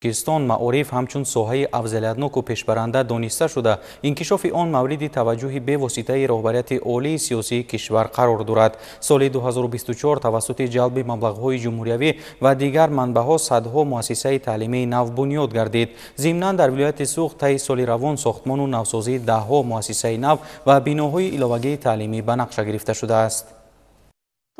Тоҷикистон маориф ҳамчун соҳаи афзалиятноку пешбаранда дониста шуда, инкишофи он мавриди таваҷҷӯҳи бевоситаи роҳбарияти олии сиёсии кишвар қарор дорад. Соли 2024 тавассути ҷалби маблағҳои ҷумҳуриявӣ ва дигар манбаъҳо садҳо муассисаи таълимии нав бунёд гардид. Зимнан дар вилояти Суғд таи соли равон сохтмону навсозии даҳҳо муассисаи нав ва биноҳои иловагии таълимӣ ба нақша гирифта шудааст.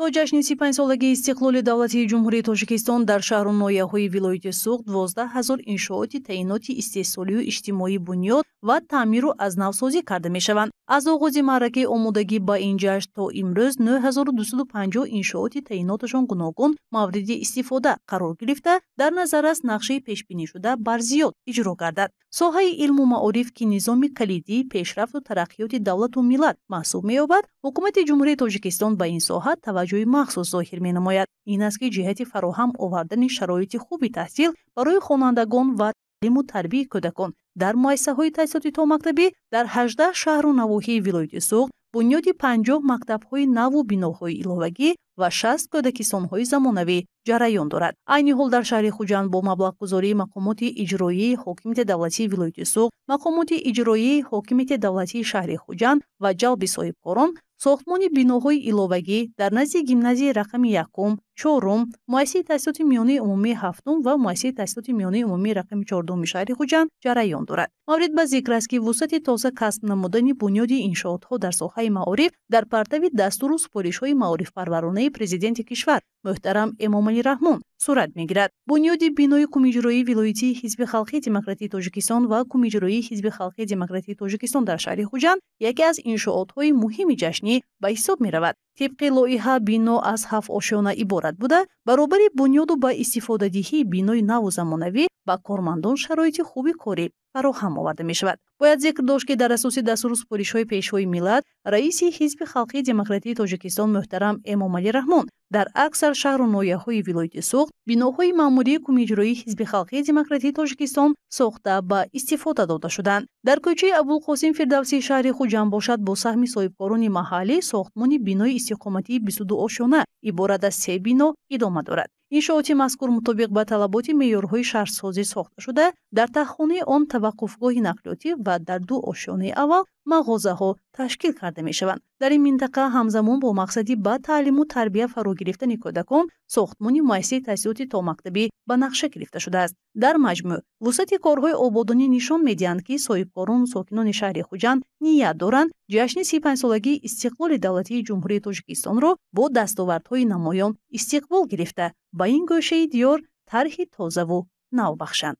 То ҷашни 35-солагии истиқлоли давлатии Ҷумҳурии Тоҷикистон дар шаҳру ноҳияҳои вилояти Суғд 12 ҳазор иншооти таъиноти истеҳсолию иҷтимоӣ бунёд ва таъмиру аз навсозӣ карда мешаванд. Аз оғози маъракаи омодагӣ ба ин ҷашн то имрӯз 9250 иншооти таъиноташон гуногун мавриди истифода қарор гирифта, дар назар аст нақшаи пешбинишуда бар зиёд иҷро гардад. Соҳаи илму маориф, ки низоми калидии пешрафту тараққиёти давлату миллат маҳсуб меёбад, Ҳукумати Ҷумҳурии Тоҷикистон ба ин соҳа таваҷҷӯҳи махсус зоҳир менамояд. Ин аст, ки ҷиҳати фароҳам овардани шароити хуби таҳсил барои хонандагон ва таълиму тарбияи кӯдакон дар муассисаҳои таҳсилоти томактабӣ дар 18 шаҳру навоҳии вилояти Суғд бунёди 50 мактабҳои наву биноҳои иловагӣ ва 60 кӯдакистонҳои замонавӣ ҷараён дорад. Айни ҳол дар шаҳри Хуҷанд бо маблағгузории мақомоти иҷроияи ҳокимияти давлатии вилояти Суғд, мақомоти иҷроияи ҳокимияти давлатии шаҳри Хуҷанд ва ҷалби соҳибкорон сохтмони биноҳои иловагӣ дар назди гимназияи рақами якум, чорум, муассисаи таҳсилоти миёнаи умумии ҳафтум ва муассисаи таҳсилоти миёнаи умумии рақами чордуми шаҳри Хуҷанд ҷараён дорад. Маврид ба зикр аст, ки вусъати тоза касб намудани бунёди иншоотҳо дар соҳаи маориф дар партави дастуру супоришҳои маорифпарваронаи президенти кишвар муҳтарам Эмомалӣ Раҳмон сурат мегирад. Бунёди бинои Кумиҷроии вилоятии Ҳизби халқии демократии Тоҷикистон ва Кумиҷроии Ҳизби халқии демократии Тоҷикистон дар шаҳри Хуҷанд яке аз иншоотҳои муҳими ҷашнӣ ба ҳисоб меравад. Тибқи лоиҳа бино аз 7 ошёна иборат буда, баробари бунёду ба истифодадиҳии бинои наву замонавӣ ба кормандон шароити хуби корӣ фароҳам оварда мешавад. Бояд зикр дошт, ки дар асоси дастуру супоришҳои Пешвои миллат, раиси Ҳизби халқии демократии Тоҷикистон муҳтарам Эмомалӣ Раҳмон дар аксар шаҳру ноҳияҳои вилояти Суғд биноҳои маъмурии Кумиҷроии Ҳизби халқии демократии Тоҷикистон сохта ба истифода дода шуданд. Дар кӯчаи Абулқосим Фирдавсии шаҳри Хуҷанд бошад, бо саҳми соҳибкорони маҳаллӣ сохтмони бинои истиқоматии 22 ошёна иборат аз 3 бино идома дорад. Иншооти мазкур мутобиқ ба талаботи меъёрҳои шаҳрсозӣ сохта шуда, дар таҳхонаи он таваққуфгоҳи нақлиётӣ ва дар 2 ошёнаи аввал мағозаҳо ташкил карда мешаванд. Дар ин минтақа ҳамзамон бо мақсади ба таълиму тарбия фаро гирифтани кӯдакон сохтмони муассисаи таҳсилоти томактабӣ ба нақша гирифта шудааст. Дар маҷмӯъ вусъати корҳои ободонӣ нишон медиҳанд, ки соҳибкорону сокинони шаҳри Хуҷанд ният доранд ҷашни 35-солагии истиқлоли давлатии Ҷумҳурии Тоҷикистонро бо дастовардҳои намоён истиқбол гирифта, ба ин гӯшаи диёр тарҳи тозаву нав бахшанд.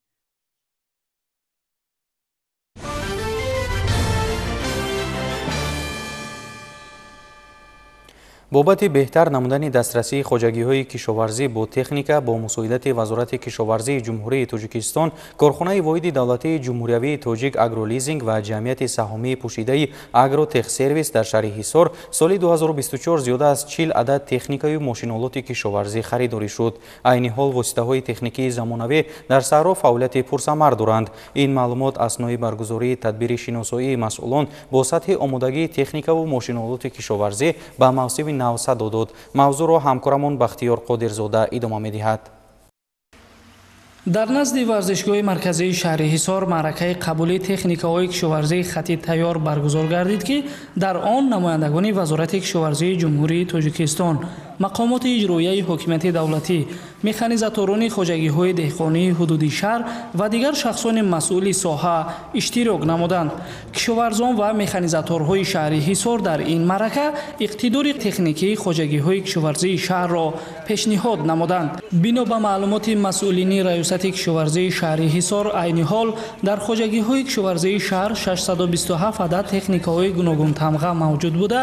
Бобати беҳтар намудани дастрасии хоҷагиҳои кишоварзӣ бо техника бо мусоидати Вазорати кишоварзии Ҷумҳурии Тоҷикистон, корхонаи воҳиди давлатии ҷумҳуриявии Тоҷик Агролизинг ва ҷамъияти саҳомии пӯшидаи Агротехсервис дар шаҳри Ҳисор соли 2024 зиёда аз 40 адад техникаю мошинолоти кишоварзӣ харидорӣ шуд. Айни ҳол воситаҳои техникии замонавӣ дар саҳро фаъолияти пурсамар доранд. Ин маълумот аснои баргузории тадбири шиносоии масъулон бо сатҳи омодагии техникаву мошинолоти кишоварзӣ ба мавсими нав садо дод. Мавзӯъро ҳамкорамон Бахтиёр Қодирзода идома медиҳад. Дар назди варзишгоҳи марказии шаҳри Ҳисор маъракаи қабули техникаҳои кишоварзии хати тайёр баргузор гардид, ки дар он намояндагони Вазорати кишоварзии Ҷумҳурии Тоҷикистон, мақомоти иҷроияи ҳокимияти давлатӣ, механизаторони хоҷагиҳои деҳқонии ҳудуди шаҳр ва дигар шахсони масъули соҳа иштирок намуданд. Кишоварзон ва механизаторҳои шаҳри Ҳисор дар ин маърака иқтидори техникии хоҷагиҳои кишоварзии шаҳрро пешниҳод намуданд. Бино ба маълумоти масъулини раёсати кишоварзии шаҳри Ҳисор, айни ҳол дар хоҷагиҳои кишоварзии шаҳр 627 адад техникаҳои гуногунтамға мавҷуд буда,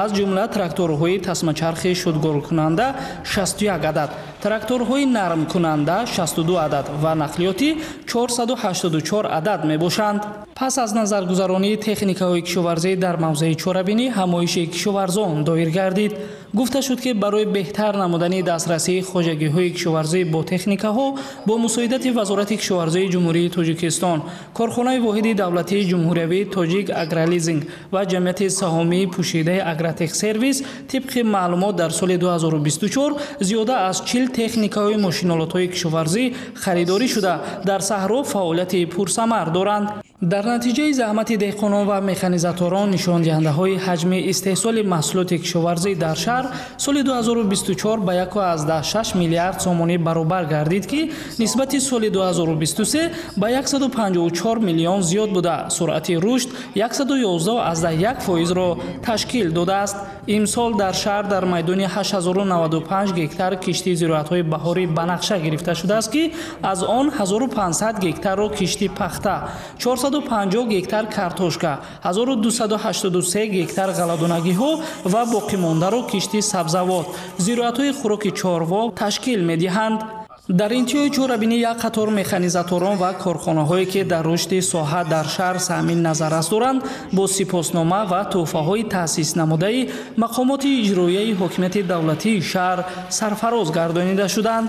аз ҷумла тракторҳои тасмачархи шудгоркунанда 61 адад, тракторҳои нармкунанда 62 адад ва нақлиёти 484 адад мебошанд. Пас аз назаргузаронии техникаҳои кишоварзӣ дар мавзеи чорабинӣ ҳамоиши кишоварзон доир гардид. Гуфта шуд, ки барои беҳтар намудани дастрасии хоҷагиҳои кишоварзӣ бо техникаҳо бо мусоидати Вазорати кишоварзии Ҷумҳурии Тоҷикистон, корхонаи воҳиди давлатии ҷумҳуриявии Тоҷик Агролизинг ва ҷамъияти саҳомии пӯшидаи Агротехсервис тибқи маълумот дар соли 2024 зиёда аз 40 техникаҳои мошинолотҳои кишоварзӣ харидорӣ шуда, дар саҳро фаъолияти пурсамар доранд. Дар натиҷаи заҳмати деҳқонон ва механизаторон нишондиҳандаҳои ҳаҷми истеҳсоли маҳсулоти кишоварзӣ дар шаҳр соли 2024 ба 1,6 миллиард сомонӣ баробар гардид, ки нисбати соли 2023 ба 154 миллион зиёд буда, суръати рушд 111,1 фоизро ташкил додааст. Имсол дар шаҳр дар майдони 8095 гектар кишти зироатҳои баҳорӣ ба нақша гирифта шудааст, ки аз он 1500 гектарро кишти пахта, 450 гектар картошка, 1283 гектар ғалладонагиҳо ва боқимондаро кишти сабзавот, зироатҳои хӯроки чорво ташкил медиҳанд. Дар интиҳои чорабинӣ як қатор механизаторон ва корхонаҳое, ки дар рушди соҳа дар шаҳр саҳми назаррас доранд, бо сипоснома ва тӯҳфаҳои таъсис намудаи мақомоти иҷроияи ҳокимияти давлатии шаҳр сарфароз гардонида шуданд.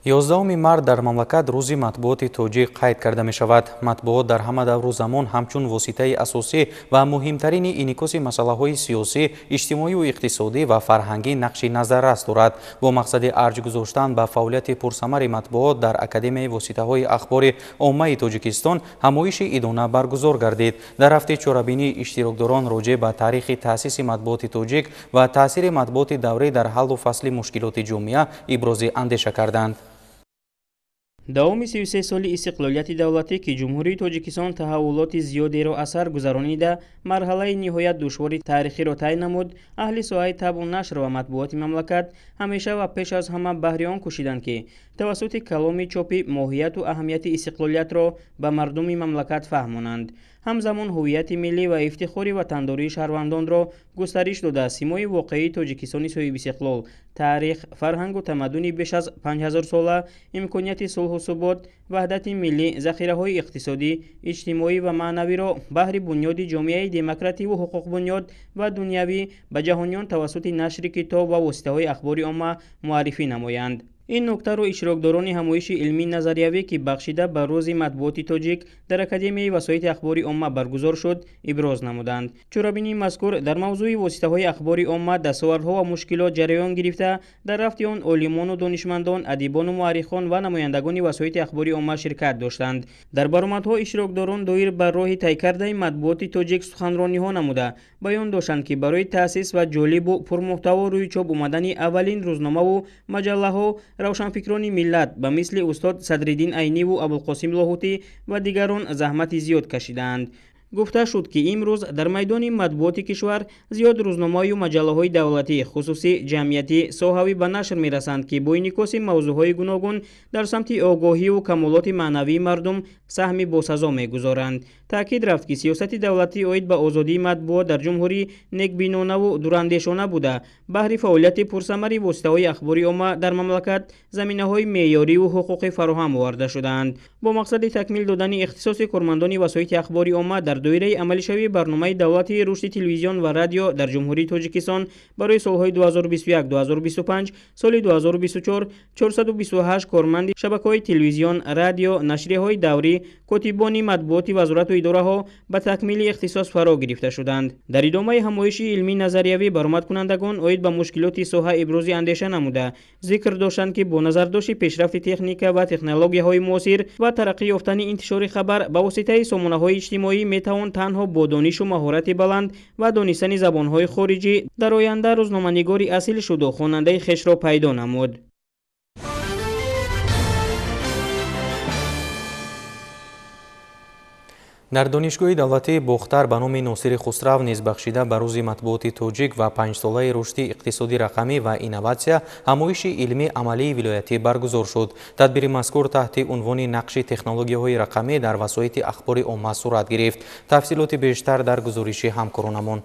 11 март дар мамлакат рӯзи матбуоти тоҷик қайд карда мешавад. Матбуот дар ҳама давру замон ҳамчун воситаи асосӣ ва муҳимтарини инъикоси масъалаҳои сиёсӣ, иҷтимоию иқтисодӣ ва фарҳангӣ нақши назаррас дорад. Бо мақсади арҷ гузоштан ба фаъолияти пурсамари матбуот дар Академияи воситаҳои ахбори оммаи Тоҷикистон ҳамоиши идона баргузор гардид. Дар рафти чорабинӣ иштирокдорон роҷеъ ба таърихи таъсиси матбуоти тоҷик ва таъсири матбуоти даврӣ дар ҳаллу фасли мушкилоти ҷомеа ибрози андеша карданд. Давоми 33 соли истиқлолияти давлатӣ, ки Ҷумҳурии Тоҷикистон таҳаввулоти зиёдеро асар гузаронида, марҳалаи ниҳоят душвори таърихиро тай намуд, аҳли соҳаи табъу нашр ва матбуоти мамлакат ҳамеша ва пеш аз ҳама баҳри он кӯшиданд, ки тавассути каломи чопӣ моҳияту аҳамияти истиқлолиятро ба мардуми мамлакат фаҳмонанд. Ҳамзамон ҳуввияти миллӣ ва ифтихори ватандории шаҳрвандонро густариш дода, симои воқеии Тоҷикистони соҳибистиқлол, таърих, фарҳангу тамаддуни беш аз 5000 сола, имконияти сулҳу субот, ваҳдати миллӣ, захираҳои иқтисодӣ, иҷтимоӣ ва маънавиро баҳри бунёди ҷомеаи демокративу ҳуқуқбунёд ва дунявӣ ба ҷаҳониён тавассути нашри китоб ва воситаҳои ахбори омма муаррифӣ намоянд. Ин нуктаро иштирокдорони ҳамоиши илмии назариявӣ, ки бахшида ба рӯзи матбуоти тоҷик дар Академияи васоити ахбори омма баргузор шуд, иброз намуданд. Чорабинии мазкур дар мавзӯи воситаҳои ахбори омма, дастовардҳо ва мушкилот ҷараён гирифта, дар рафти он олимону донишмандон, адибону муаррихон ва намояндагони васоити ахбори омма ширкат доштанд. Дар баромадҳо иштирокдорон доир ба роҳи тай кардаи матбуоти тоҷик суханрониҳо намуда, баён доштанд, ки барои таъсис ва ҷолибу пурмуҳтаво рӯи чоп омадани аввалин рӯзномаву маҷаллаҳо равшанфикрони миллат ба мисли устод Садриддин Айниву Абулқосим Лоҳутӣ ва дигарон заҳмати зиёд кашидаанд. Гуфта шуд, ки имрӯз дар майдони матбуоти кишвар зиёд рӯзномаю маҷаллаҳои давлатӣ, хусусӣ, ҷамъиятӣ, соҳавӣ ба нашр мерасанд, ки бо инъикоси мавзӯъҳои гуногун дар самти огоҳиву камолоти маънавии мардум саҳми босазо мегузоранд. Таъкид рафт, ки сиёсати давлатӣ оид ба озодии матбуот дар ҷумҳурӣ некбинонаву дурандешона буда, баҳри фаъолияти пурсамари воситаҳои ахбори омма дар мамлакат заминаҳои меъёриву ҳуқуқӣ фароҳам оварда шудаанд. Бо мақсади такмил додани ихтисоси кормандони васоити ахбори омма дар доираи амалишавии барномаи давлатии рушди телевизион ва радио дар Ҷумҳурии Тоҷикистон барои солҳои 2021-2025, соли 2024 428 корманди шабакаҳои телевизион, радио, нашрияҳои даврӣ, котибони матбуоти вазорату идораҳо ба такмили ихтисос фаро гирифта шуданд. Дар идомаи ҳамоиши илмии назариявӣ баромадкунандагон оид ба мушкилоти соҳа ибрози андеша намуда, зикр доштанд, ки бо назардошти пешрафти техника ва технологияҳои муосир ва тараққӣ ёфтани интишори хабар ба воситаи сомонаҳои иҷтимоӣ метавон танҳо бо донишу маҳорати баланд ва донистани забонҳои хориҷӣ дар оянда рӯзноманигори асил шуду хонандаи хешро пайдо намуд. Дар Донишгоҳи давлатии Бохтар ба номи Носири Хусрав низ бахшида ба рӯзи матбуоти тоҷик ва панҷсолаи рушди иқтисоди рақамӣ ва инноватсия ҳамоиши илмии амалии вилоятӣ баргузор шуд. Тадбири мазкур таҳти унвони нақши технологияҳои рақамӣ дар васоити ахбори омма сурат гирифт. Тафсилоти бештар дар гузориши ҳамкоронамон.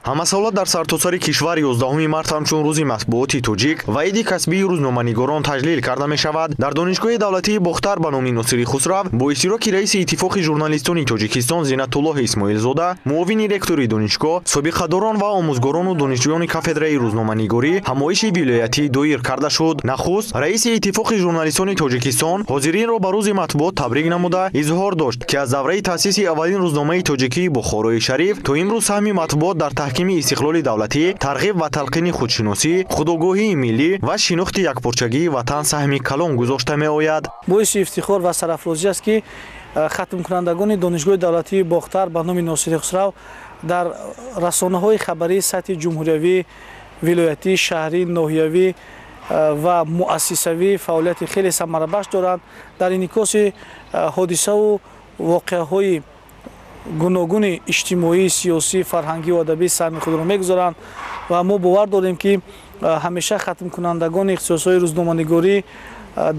Ҳамасола дар сартосари кишвар 11 март ҳамчун рӯзи матбуоти тоҷик ва иди касбии рӯзноманигорон таҷлил карда мешавад. Дар Донишгоҳи давлатии Бохтар ба номи Носири Хусрав бо иштироки раиси Иттифоқи журналистони Тоҷикистон Зинатуллоҳ Исмоилзода, муовини ректори донишгоҳ, собиқадорон ва омӯзгорону донишҷӯёни кафедраи рӯзноманигорӣ ҳамоиши вилоятӣ доир карда шуд. Нахуст раиси Иттифоқи журналистони Тоҷикистон ҳозиринро ба рӯзи матбуот табрик намуда изҳор дошт, ки аз давраи таъсиси аввалин рӯзномаи тоҷикии Бухорои Шариф то имрӯз саҳми матбуот дар таҳкими истиқлоли давлатӣ, тарғиб ва талқини худшиносӣ, худогоҳии миллӣ ва шинохти якпорчагии ватан саҳми калон гузошта меояд. Боиси ифтихор ва сарафрозӣ аст, ки хатмкунандагони Донишгоҳи давлатии Бохтар ба номи Носири Хусрав дар расонаҳои хабарии сатҳи ҷумҳуриявӣ, вилоятӣ, шаҳрӣ, ноҳиявӣ ва муассисавӣ фаъолияти хеле самарабахш доранд. Дар инъикоси ҳодисаву воқеаҳои гуногуни иҷтимоӣ, сиёсӣ, фарҳангӣ ва адабӣ саҳми худро мегузоранд ва мо бовар дорем, ки ҳамеша хатмкунандагони ихтисосҳои рӯзноманигорӣ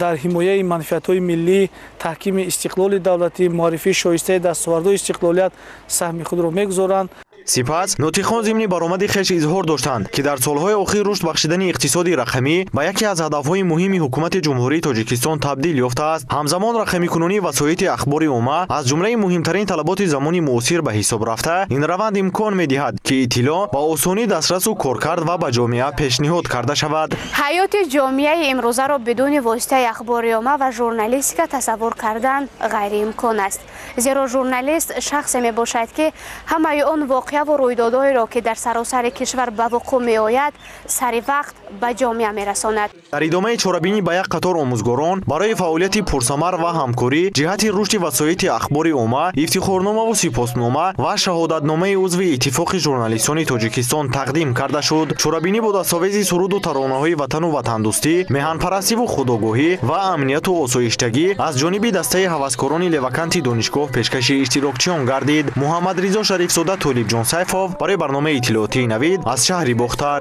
дар ҳимояи манфиатҳои миллӣ, таҳкими истиқлоли давлатӣ, муаррифии шоистаи дастовардҳои истиқлолият саҳми худро мегузоранд. Сипас нотиқон зимни баромади хеш изҳор доштанд, ки дар солҳои охир рушд бахшидани иқтисоди рақамӣ ба яке аз ҳадафҳои муҳими ҳукумати Ҷумҳурии Тоҷикистон табдил ёфтааст. Ҳамзамон рақамикунонии васоити ахбори омма аз ҷумлаи муҳимтарин талаботи замони муосир ба ҳисоб рафта, ин раванд имкон медиҳад, ки иттилоъ ба осонӣ дастрасу коркард ва ба ҷомеа пешниҳод карда шавад. Ҳаёти ҷомеаи имрӯзаро бидуни воситаи ахбори омма ва журналистика тасаввур кардан ғайриимкон аст. Зеро журналист шахсе мебошад, ки ҳамаи он воқеаву рӯйдодҳоеро, ки дар саросари кишвар ба вуқӯъ меояд, сари вақт ба ҷомеа мерасонад. Дар идомаи чорабинӣ ба як қатор омӯзгорон барои фаъолияти пурсамар ва ҳамкорӣ ҷиҳати рушди васоити ахбори омма ифтихорномаву сипоснома ва шаҳодатномаи узви Иттифоқи журналистони Тоҷикистон тақдим карда шуд. Чорабинӣ бо дастовези суруду таронаҳои ватану ватандӯстӣ, меҳанпарастиву худогоҳӣ ва амнияту осоиштагӣ аз ҷониби дастаи ҳаваскорони леваканти донишгоҳ пешкаши иштирокчиён гардид. Муҳаммадризо Шарифзода, Толибҷон Сайфов барои барномаи иттилоотии Навид аз шаҳри Бохтар.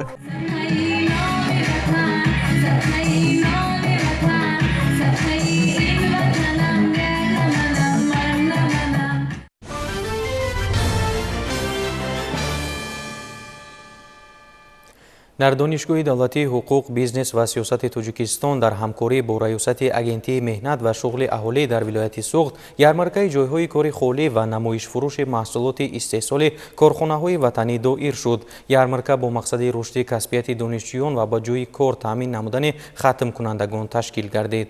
Дар Донишгоҳи давлатии ҳуқуқ, бизнес ва сиёсати Тоҷикистон дар ҳамкорӣ бо Раёсати Агентии меҳнат ва шуғли аҳолӣ дар вилояти Суғд ярмаркаи ҷойҳои кори холӣ ва намоишфурӯши маҳсулоти истеҳсоли корхонаҳои ватанӣ доир шуд. Ярмарка бо мақсади рушди касбияти донишҷӯён ва ба ҷойи кор таъмин намудани хатмкунандагон ташкил гардид.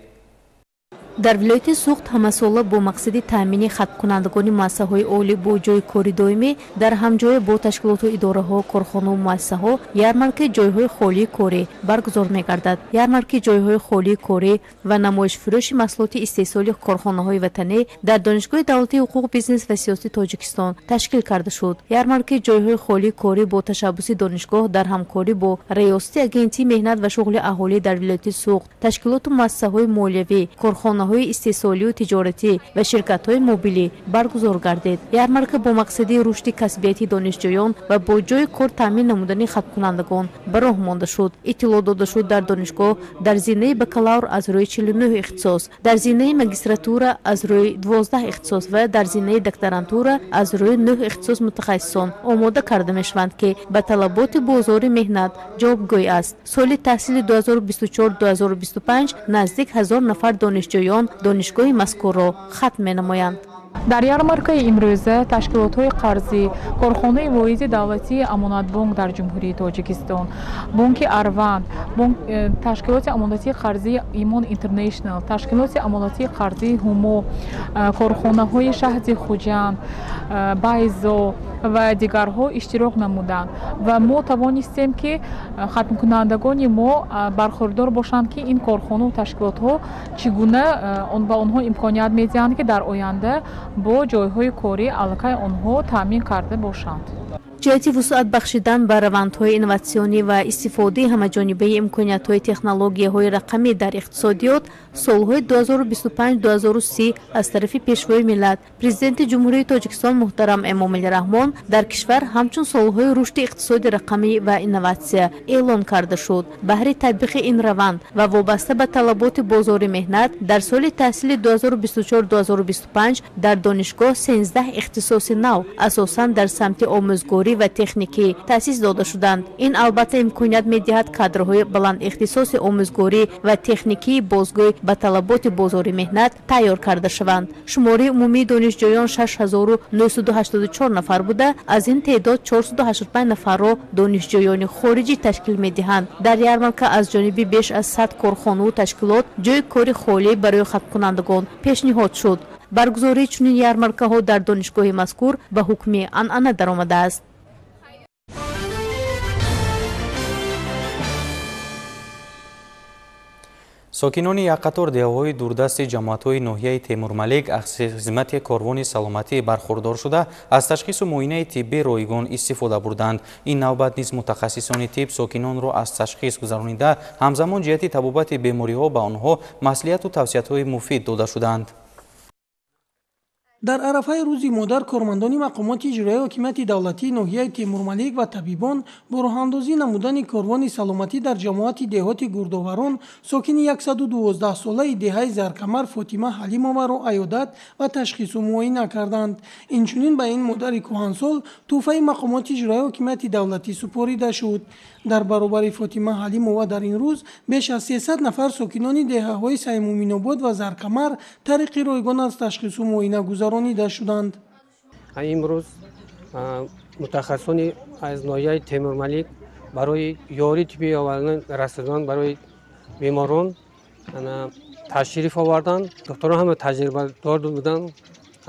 Дар вилояти Суғд ҳамасола бо мақсади таъмини хатмкунандагони муассисаҳои олӣ бо ҷойи кори доимӣ дар ҳамҷоя бо ташкилоту идораҳо, корхонаву муассисаҳо ярмаркаи ҷойҳои холии корӣ баргузор мегардад. Ярмаркаи ҷойҳои холии корӣ ва намоишфурӯши маҳсулоти истеҳсоли корхонаҳои ватанӣ дар Донишгоҳи давлатии ҳуқуқ, бизнес ва сиёсати Тоҷикистон ташкил карда шуд. Ярмаркаи ҷойҳои холии корӣ бо ташаббуси донишгоҳ дар ҳамкорӣ бо Раёсати Агентии меҳнат ва шуғли аҳолӣ дар вилояти Суғд, ташкилоту муассисаҳои молиявӣ, корхонаҳои истеҳсолию тиҷоратӣ ва ширкатҳои мобилӣ баргузор гардид. Ярмарка бо мақсади рушди касбияти донишҷӯён ва бо ҷойи кор таъмин намудани хатмкунандагон ба роҳ монда шуд. Иттилоъ дода шуд, дар донишгоҳ дар зинаи бакалавр аз рӯи 49 ихтисос, дар зинаи магистратура аз рӯи 12 ихтисос ва дар зинаи докторантура аз рӯи 9 ихтисос мутахассисон омода карда мешаванд, ки ба талаботи бозори меҳнат ҷавобгӯй аст. Соли таҳсили 2024-2025 наздик 1000 нафар донишҷӯён донишгоҳи мазкурро хатм менамоянд. Дар ярмаркаи имрӯза ташкилотҳои қарзӣ, корхонаи воҳиди давлатии Амонатбонк дар Ҷумҳурии Тоҷикистон, Бонки Арванд, ташкилоти амонатии қарзии Имон Интернешнл, ташкилоти амонатии қарзии Ҳумо, корхонаҳои шаҳди Хуҷанд, Байзо ва дигарҳо иштирок намуданд ва мо тавонистем, ки хатмкунандагони мо бархӯрдор бошанд, ки ин корхонаву ташкилотҳо чӣ гуна ба онҳо имконият медиҳанд, ки дар оянда бо ҷойҳои корӣ аллакай онҳо таъмин карда бошанд. Ҷиҳати вусъат бахшидан ба равандҳои инноватсионӣ ва истифодаи ҳамаҷонибаи имкониятҳои технологияҳои рақамӣ дар иқтисодиёт солҳои 2025-2030 аз тарафи Пешвои миллат, Президенти Ҷумҳурии Тоҷикистон муҳтарам Эмомалӣ Раҳмон дар кишвар ҳамчун солҳои рушди иқтисоди рақамӣ ва инноватсия эълон карда шуд. Баҳри татбиқи ин раванд ва вобаста ба талаботи бозори меҳнат дар соли таҳсили 2024-2025 дар донишгоҳ 13 ихтисоси нав асосан дар самти омӯзгорӣ, Омӯзгорӣ ва техникӣ таъсис дода шуданд. Ин албатта имконият медиҳад кадрҳои баландихтисоси омӯзгорӣ ва техникии бозгӯй ба талаботи бозори меҳнат тайёр карда шаванд. Шумораи умумии донишҷӯён 6984 нафар буда, аз ин теъдод 485 нафарро донишҷӯёни хориҷӣ ташкил медиҳанд. Дар ярмарка аз ҷониби беш аз 100 корхонаву ташкилот ҷойи кори холӣ барои хатмкунандагон пешниҳод шуд. Баргузории чунин ярмаркаҳо дар донишгоҳи мазкур ба ҳукми анъана даромадааст. Сокинони як қатор деҳаҳои дурдасти ҷамоатҳои ноҳияи Темурмалик аз хизмати корвони саломатӣ бархурдор шуда, аз ташхису муоинаи тиббӣ ройгон истифода бурданд. Ин навбат низ мутахассисони тиб сокинонро аз ташхис гузаронида, ҳамзамон ҷиҳати табобати бемориҳо ба онҳо маслиҳату тавсиятҳои муфид дода шуданд. Дар арафаи рӯзи модар кормандони мақомоти иҷроияи ҳокимияти давлатии ноҳияи Темурмалик ва табибон бо роҳандозӣ намудани корвони саломатӣ дар ҷамоати деҳоти Гурдоварон сокини 112-солаи деҳаи Заркамар Фотима Ҳалимоваро аёдат ва ташхису муоина карданд. Инчунин ба ин модари кӯҳансол тӯҳфаи мақомоти иҷроияи ҳокимияти давлатӣ супорида шуд. Дар баробари Фотима Ҳалимова дар ин рӯз беш аз 300 нафар сокинони деҳаҳои Саймуминобод ва Заркамар тариқи ройгон аз ташхису муоина гузаронида шуданд. Имрӯз мутахассисони аз ноҳияи Темурмалик барои ёрии тиббӣ расидан барои беморон ташриф оварданд. Духтурон ҳама таҷрибадор буданд,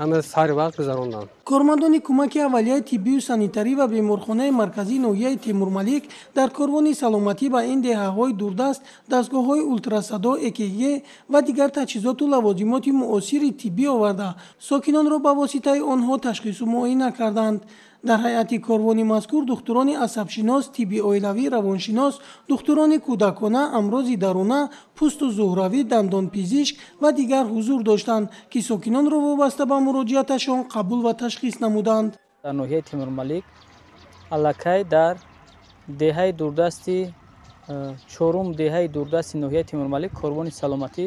ҳама сари вақт гузаронданд. Кормандони кӯмаки аввалияи тиббию санитарӣ ва беморхонаи марказии ноҳияи Темурмалик дар корвони саломатӣ ба ин деҳаҳои дурдаст дастгоҳҳои ултрасадо, ЭКГ ва дигар таҷҳизоту лавозимоти муосири тиббӣ оварда, сокинонро ба воситаи онҳо ташхису муоина карданд. Дар ҳайати корвони мазкур духтурони асабшинос, тибби оилавӣ, равоншинос, духтурони кӯдакона, амрози даруна, пӯсту зуҳравӣ, дандонпизишк ва дигар ҳузур доштанд, ки сокинонро вобаста ба муроҷиаташон қабул ва ташхис намуданд. Дар ноҳияи Темурмалик аллакай дар деҳаи дурдасти чорум деҳаи дурдасти ноҳияи Темурмалик корвони саломатӣ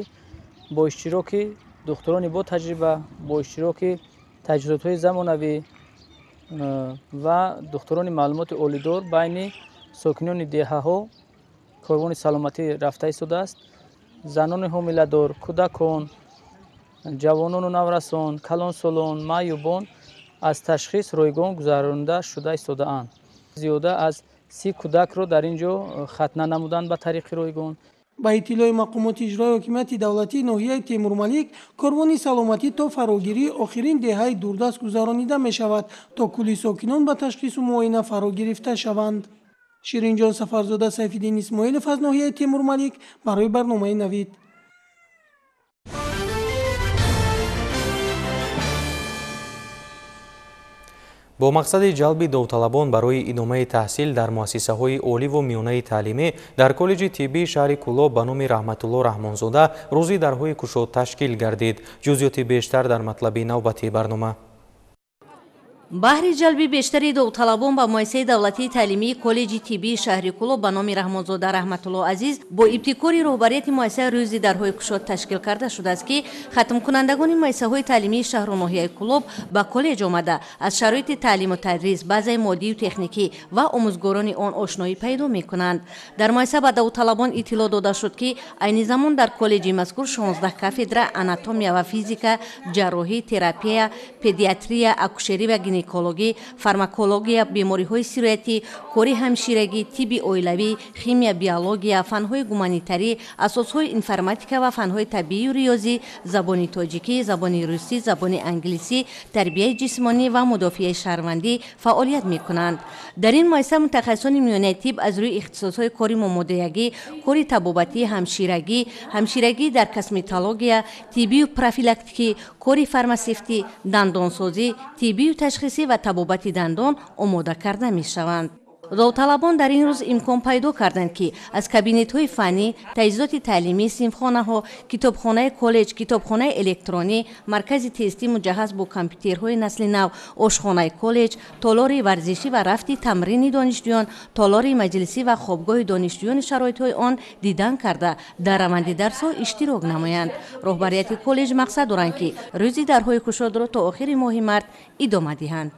бо иштироки духтурони бо таҷриба, бо иштироки таҷҳизотҳои замонавӣ ва духтурони маълумоти олидор байни сокинони деҳаҳо корвони саломатӣ рафта истодааст. Занони ҳомиладор, кӯдакон, ҷавонону наврасон, калонсолон, маъюбон аз ташхис ройгон гузаронида шуда истодаанд. Зиёда аз 30 кӯдакро дар ин ҷо хатна намуданд ба тариқи ройгон. Ба иттилои мақомоти иҷроияи ҳокимияти давлатии ноҳияи Темурмалик корвони саломатӣ то фарогирии охирин деҳаи дурдаст гузаронида мешавад, то кулли сокинон ба ташхису муоина фаро гирифта шаванд. Ширинҷон Сафарзода, Сайфиддин Исмоилов аз ноҳияи Темурмалик барои барномаи Навид. Бо мақсади ҷалби довталабон барои идомаи таҳсил дар муассисаҳои оливу миёнаи таълимӣ дар коллеҷи тиббии шаҳри Кӯлоб ба номи Раҳматулло Раҳмонзода рӯзи дарҳои кушод ташкил гардид. Ҷузъиёти бештар дар матлаби навбатии барнома. Баҳри ҷалби бештари довталабон ба муассисаи давлатии таълимии коллеҷи тиббии шаҳри Кӯлоб ба номи Раҳмонзода Раҳматулло Азиз бо ибтикори роҳбарияти муассиса рӯзи дарҳои кушод ташкил карда шудааст, ки хатмкунандагони муассисаҳои таълимии шаҳру ноҳияи Кӯлоб ба коллеҷ омада аз шароити таълиму тадрис, базаи моддию техникӣ ва омӯзгорони он ошноӣ пайдо мекунанд. Дар муассиса ба довталабон иттилоъ дода шуд, ки айни замон дар коллеҷи мазкур 16 кафедра анатомия ва физика, ҷарроҳӣ, терапия, педиатрия, акушерӣ ва гинекологӣ, фармакология, бемориҳои сироятӣ, кори ҳамширагӣ, тибби оилавӣ, химия, биология, фанҳои гуманитарӣ, асосҳои информатика ва фанҳои табиию риёзӣ, забони тоҷикӣ, забони русӣ, забони англисӣ, тарбияи ҷисмонӣ ва мудофиаи шаҳрвандӣ фаъолият мекунанд. Дар ин муассиса мутахассисони миёнаи тиб аз рӯи ихтисосҳои кори момодоягӣ, кори табобатӣ, ҳамширагӣ, ҳамширагӣ дар косметология, тиббию профилактикӣ, кори фармасевтӣ, дандонсозӣ, тиббию ташхисӣ ва табобати дандон омода карда мешаванд. Довталабон дар ин рӯз имкон пайдо карданд, ки аз кабинетҳои фаннӣ, таҷҳизоти таълимӣ, синфхонаҳо, китобхонаи коллеҷ, китобхонаи электронӣ, маркази тестӣ муҷаҳҳаз бо компютерҳои насли нав, ошхонаи коллеҷ, толори варзишӣ ва рафти тамрини донишҷӯён, толори маҷлисӣ ва хобгоҳи донишҷӯёни шароитҳои он дидан карда, дар раванди дарсҳо иштирок намоянд. Роҳбарияти коллеҷ мақсад доранд, ки рӯзи дарҳои кушодро то охири моҳи март идома диҳанд.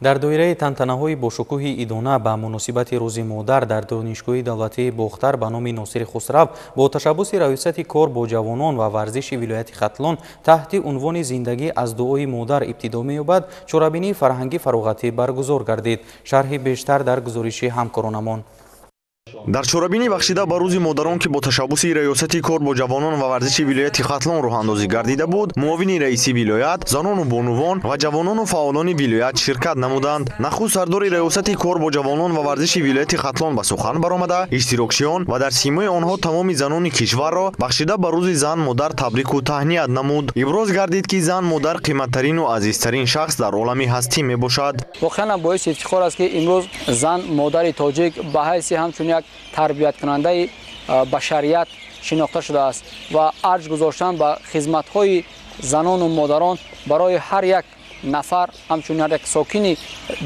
Дар доираи тантанаҳои бошукӯҳи идона ба муносибати Рӯзи модар дар Донишгоҳи давлатии Бохтар ба номи Носири Хусрав бо ташаббуси Раёсати кор бо ҷавонон ва варзиши вилояти Хатлон таҳти унвони «Зиндагӣ аз дуои модар ибтидо меёбад» чорабинии фарҳангӣ фароғатӣ баргузор гардид. Шарҳи бештар дар гузориши ҳамкоронамон. Дар чорабинӣ бахшида ба Рӯзи модарон, ки бо ташаббуси Раёсати кор бо ҷавонон ва варзиши вилояти Хатлон роҳандозӣ гардида буд, муовини раиси вилоят, занону бонувон ва ҷавонону фаъолони вилоят ширкат намуданд. Нахуст сардори Раёсати кор бо ҷавонон ва варзиши вилояти Хатлон ба сухан баромада, иштирокчиён ва дар симои онҳо тамоми занони кишварро бахшида ба Рӯзи зан модар табрику таҳният намуд. Иброз гардид, ки зан модар қиматтарину азизтарин шахс дар олами ҳастӣ мебошад. Воқеан боиси ифтихор аст, ки имрӯз зан модари тоҷик ба ҳайси ҳамчун як тарбияткунандаи башарият шинохта шудааст ва арҷ гузоштан ба хизматҳои занону модарон барои ҳар як нафар ҳамчун ҳар як сокини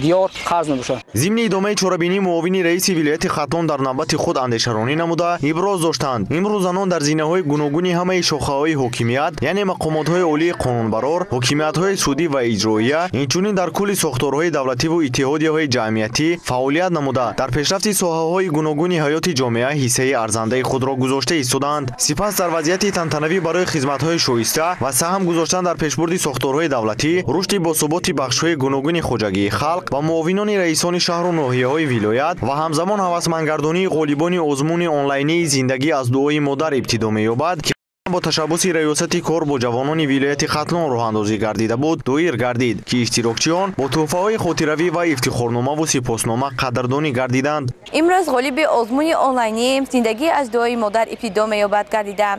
диёр қарз мебошад. Зимни идомаи чорабинӣ муовини раиси вилояти Хатлон дар навбати худ андешаронӣ намуда иброз доштанд: имрӯз занон дар зинаҳои гуногуни ҳамаи шохаҳои ҳокимият, яъне мақомотҳои олии қонунбарор, ҳокимиятҳои судӣ ва иҷроия, инчунин дар кулли сохторҳои давлативу иттиҳодияҳои ҷамъиятӣ фаъолият намуда, дар пешрафти соҳаҳои гуногуни ҳаёти ҷомеа ҳиссаи арзандаи худро гузошта истодаанд. Сипас дар вазъияти тантанавӣ барои хизматҳои шоиста ва саҳм гузоштан дар пешбурди сохторҳои давлатӣ, рушди босуботи бахшҳои гуногуни хоҷагии халқ ва муовинони раисони шаҳру ноҳияҳои вилоят ва ҳамзамон ҳавасмандгардонии ғолибони озмуни онлайнии «Зиндагӣ аз дуои модар ибтидо меёбад», ки бо ташаббуси Раёсати кор бо ҷавонони вилояти Хатлон роҳандозӣ гардида буд, доир гардид, ки иштирокчиён бо тӯҳфаҳои хотиравӣ ва ифтихорномаву сипоснома қадрдонӣ гардиданд. Имрӯз ғолиби озмуни онлайнии «Зиндагӣ аз дуои модар ибтидо меёбад» гардида.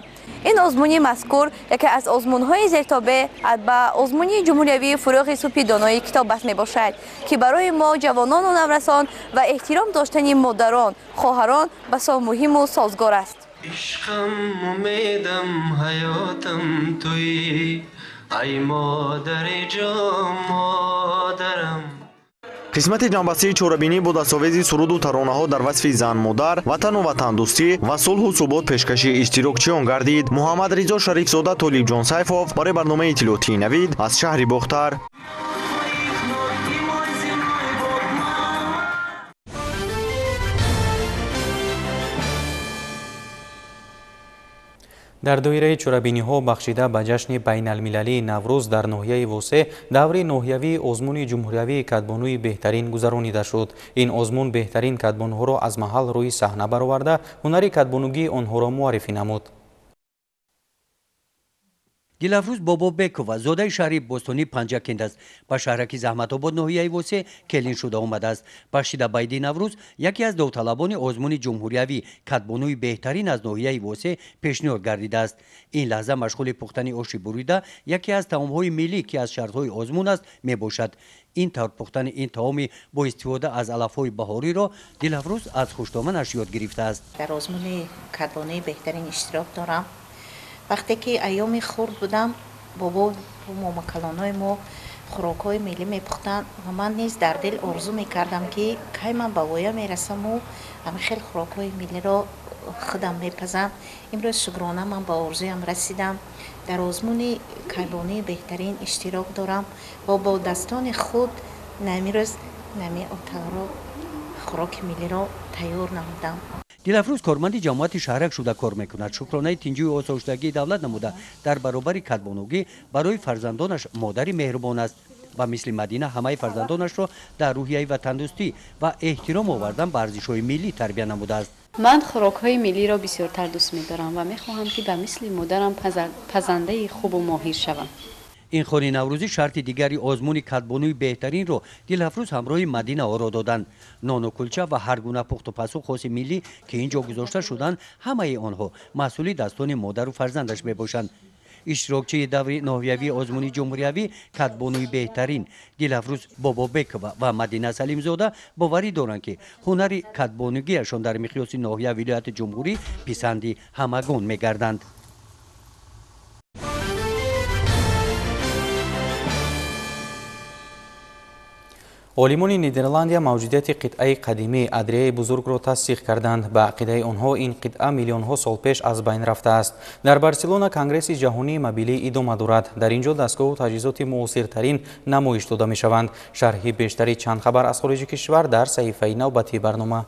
Ин озмуни мазкур яке аз озмунҳои зертобеъ ба озмуни ҷумҳуриявии «Фурӯғи субҳи донои китоб аст» мебошад, ки барои мо ҷавонону наврасон ва эҳтиром доштани модарон, хоҳарон басо муҳиму созгор аст. Ишқам, умедам, ҳаётам туӣ, ай модари ҷон, модарам. Қисмати ҷамъбастии чорабинӣ бо дастовези суруду таронаҳо дар васфи зан-модар, ватану ватандӯстӣ ва сулҳу субот пешкаши иштирокчиён гардид. Муҳаммадризо Шарифзода, Толибҷон Сайфов барои барномаи иттилоотии «Навид» аз шаҳри Бохтар. Дар доираи чорабиниҳо бахшида ба ҷашни байналмилалии Наврӯз дар ноҳияи Восе даври ноҳиявии озмуни ҷумҳуриявии кадбонуи беҳтарин гузаронида шуд. Ин озмун беҳтарин кадбонуҳоро аз маҳал рӯи саҳна бароварда, ҳунари кадбонугии онҳоро муаррифӣ намуд. Дилафрӯз Бобобекова зодаи шаҳри бостонии Панҷакент аст. Ба шаҳраки Заҳматобод ноҳияи Восе келин шуда омадааст. Бахшида ба иди Наврӯз яке аз довталабони озмуни ҷумҳуриявӣ кадбонуи беҳтарин аз ноҳияи Восе пешниҳод гардидааст. Ин лаҳза машғули пухтани оши бурида, яке аз таомҳои миллӣ, ки аз шартҳои озмун аст, мебошад. Ин тавр пухтани ин таоми бо истифода аз алафҳои баҳориро Дилафрӯз аз хуштоманаш ёд гирифтааст. Дар озмуни кадбонуи беҳтарин иштирок дорам. Вақте ки айёми хурд будам, бобо момакалонҳои мо хӯрокҳои миллӣ мепухтанд ва ман низ дар дил орзу мекардам, ки кай ман ба воя мерасаму ҳамин хел хӯрокҳои миллиро худам мепазам. Имрӯз шукрона, ман ба орзуям расидам. Дар озмуни кайбонии беҳтарин иштирок дорам ва бо дастони худ намирӯз нами оталро, хӯроки миллиро тайёр намудам. Дилафрӯз корманди ҷамоати шаҳрак шуда кор мекунад. Шукронаи тинҷию осоиштагии давлат намуда, дар баробари кадбонугӣ барои фарзандонаш модари меҳрубон аст. Ба мисли Мадина ҳамаи фарзандонашро дар рӯҳияи ватандӯстӣ ва эҳтиром овардан ба арзишҳои миллӣ тарбия намудааст. Ман хӯрокҳои миллиро бисёртар дӯст медорам ва мехоҳам, ки ба мисли модарам пазандаи хубу моҳир шавам. Ин хони наврӯзӣ шарти дигари озмуни кадбонуи беҳтаринро Дилафрӯз ҳамроҳи Мадина оро доданд. Нону кулча ва ҳар гуна пухтупазу хоси миллӣ, ки ин ҷо гузошта шуданд, ҳамаи онҳо маҳсули дастони модару фарзандаш мебошанд. Иштирокчии даври ноҳиявии озмуни ҷумҳуриявӣ кадбонуи беҳтарин Дилафрӯз Бобобекова ва Мадина Салимзода боварӣ доранд, ки ҳунари кадбонугиашон дар миқёси ноҳия, вилояти, ҷумҳурӣ писанди ҳамагон мегарданд. Олимони Нидерландия мавҷудияти қитъаи қадимии Адрияи бузургро тасдиқ карданд. Ба ақидаи онҳо ин қитъа миллионҳо сол пеш аз байн рафтааст. Дар Барселона Конгресси ҷаҳонии мобилӣ идома дорад. Дар ин ҷо дастгоҳу таҷҳизоти муосиртарин намоиш дода мешаванд. Шарҳи бештари чанд хабар аз хориҷи кишвар дар саҳифаи навбатии барнома.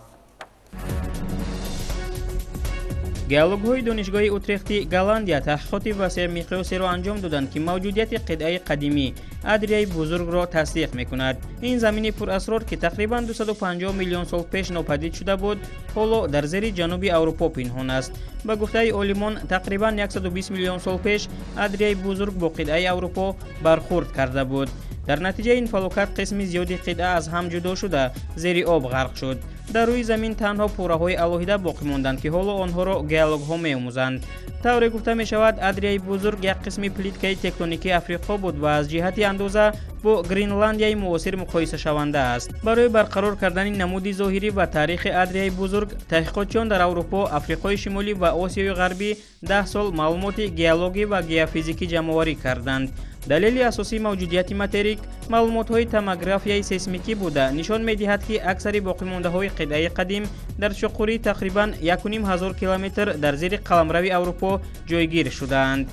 Геологҳои донишгоҳи Утрехти Голландия таҳқиқоти васеъмиқёсеро анҷом доданд, ки мавҷудияти қитъаи қадимӣ Адрияи бузургро тасдиқ мекунад. Ин замини пурасрор, ки тақрибан 250 миллион сол пеш нопадид шуда буд, ҳоло дар зери ҷануби Аврупо пинҳон аст. Ба гуфтаи олимон, тақрибан 120 миллион сол пеш Адрияи бузург бо қитъаи Аврупо бархӯрд карда буд. Дар натиҷаи ин фалокат қисми зиёди қитъа аз ҳам ҷудо шуда, зери об ғарқ шуд. Дар рӯи замин танҳо пораҳои алоҳида боқӣ монданд, ки ҳоло онҳоро геологҳо меомӯзанд. Тавре гуфта мешавад, Адрияи бузург як қисми плиткаи тектоникии Африқо буд ва аз ҷиҳати андоза бо Гренландияи муосир муқоисашаванда аст. Барои барқарор кардани намуди зоҳирӣ ва таърихи Адрияи бузург, таҳқиқотчиён дар Аврупо, Африқои Шимолӣ ва Осиёи Ғарбӣ 10 сол маълумоти геологӣ ва геофизикӣ ҷамъоварӣ карданд. Далели асосии мавҷудияти материк маълумотҳои томографияи сейсмикӣ буда, нишон медиҳад, ки аксари боқимондаҳои қитъаи қадим дар чуқурии тақрибан 1500 километр дар зери қаламрави Аврупо ҷойгир шудаанд.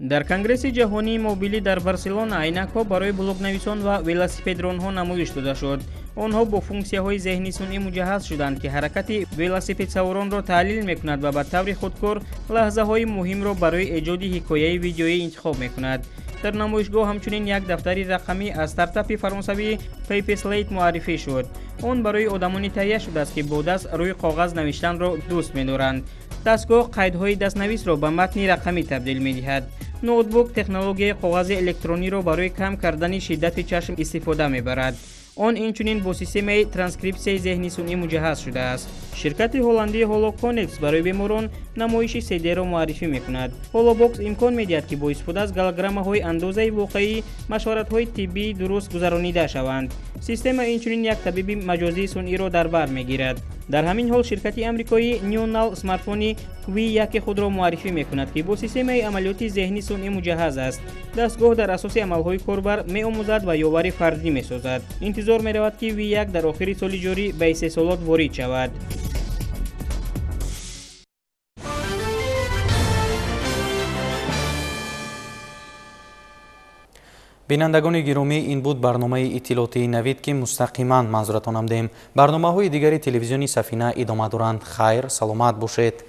Дар Конгресси ҷаҳонии мобилӣ дар Барселона айнакҳо барои блогнависон ва велосипедронҳо намоиш дода шуд. Онҳо бо функсияҳои зеҳни сунъӣ муҷаҳҳаз шуданд, ки ҳаракати велосипедсаворонро таҳлил мекунад ва ба таври худкор лаҳзаҳои муҳимро барои эҷоди ҳикояи видеоӣ интихоб мекунад. Дар намоишгоҳ ҳамчунин як дафтари рақамӣ аз стартапи фаронсавӣ Paperslate муаррифӣ шуд. Он барои одамоне таҳия шудааст, ки бо даст рӯи коғаз навиштанро дӯст медоранд. Дастгоҳ қайдҳои дастнависро ба матни рақамӣ табдил медиҳад. Ноутбук технологияи коғази электрониро барои кам кардани шиддати чашм истифода мебарад. Он инчунин бо системаи транскрипсияи зеҳни сунъӣ муҷаҳҳаз шудааст. Ширкати ҳолландии HoloConnect барои беморон намоиши 3D-ро муаррифӣ мекунад. HoloBox имкон медиҳад, ки бо истифода аз голограммаҳои андозаи воқеӣ машваратҳои тиббии дуруст гузаронида шаванд. Система инчунин як табиби маҷозии сунъиро дар бар мегирад. Дар ҳамин ҳол ширкати амрикоӣ Newnal смартфони V1 худро муаррифӣ мекунад, ки бо системаи амалиёти зеҳни сунъӣ муҷаҳҳаз аст. Дастгоҳ дар асоси амалҳои корбар меомӯзад ва ёвари фардӣ месозад. Интизор меравад, ки V1 дар охири соли ҷорӣ ба истеҳсолот ворид шавад. Бинандагони гиромӣ, ин буд барномаи иттилоотии Навид, ки мустақиман манзуратон намудем. Барномаҳои дигари телевизиони Сафина идома доранд. Хайр, саломат бошед.